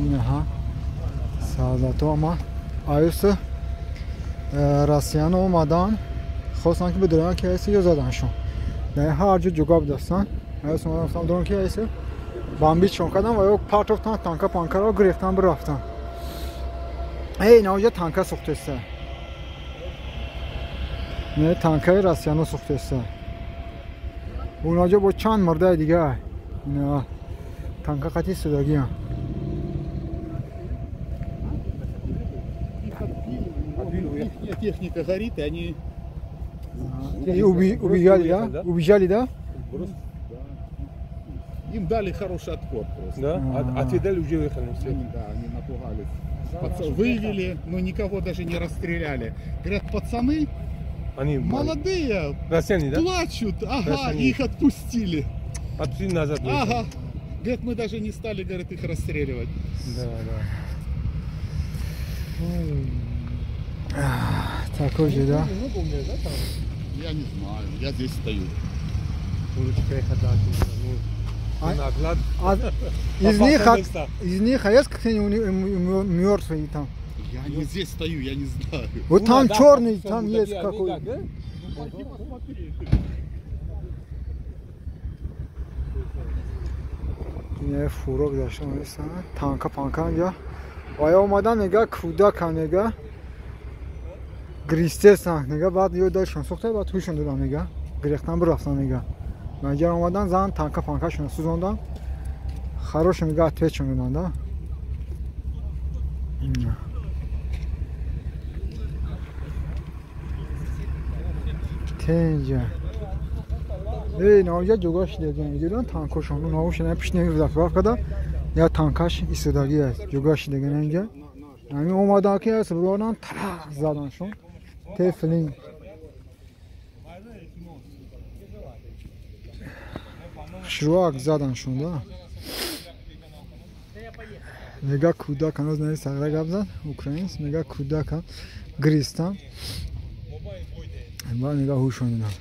Инаҳа солдато ама аюса россияно омадан, хостанд ки бидоранд ки айса ё заданшон. Дар ҳар ҷо ҷуга будастанд. Аюс омадан гуфтан доранд ки айса бомбитшон кардан ва ё партофтан танка панкаро гирифтан бирафтан. Эй, инаоҷа танка сӯхтеста. Не, танкаи россияно сӯхтеста. Унаҷо бо чанд мурдаи дига. Ина танка қати истодагиам. Их техника горит, и они... И убежали, да? Убежали, да? Просто, да. Им дали хороший отпор просто. Да? Отведали, уже уехали все. Они, да, они напугались. Вывели, но никого даже не расстреляли. Говорят, пацаны, они молодые, россияне, да? Плачут, ага, россияне. Их отпустили. Отпустили назад. Ага. Говорят, мы даже не стали, говорят, их расстреливать. Да, да. Такой же, да? Я не знаю, я здесь стою. Из них есть кто-нибудь мертвый там? Я не здесь стою, я не знаю. Вот там черный, там есть какой. Фурок дошта, танка панка инҷа. Ва ё омадан нега кӯдака нега гиристесан нега, баъд ё дашон сӯхта, баъд ҳушон додан нега, гирехтан бирафтан нега. Маҷар омадан зан танка панкашона сӯзондан, харош нега ответшон додан, да. Тенҷа. Эй, наоҷа ҷуга шидагиам, дидан танкошон, наошона пишт нега када, я танкаш истодагӣ аст, ҷуга шидагиам инҷа. Ҳамин омадан ки аст, биродан тара заданшон. Тефлин. Шруак заданшон, да. Мега кӯдак ҳанӯз наи сағра гап зад, украинс, мега кӯдака гиристан. Баъд мега ҳушон додам.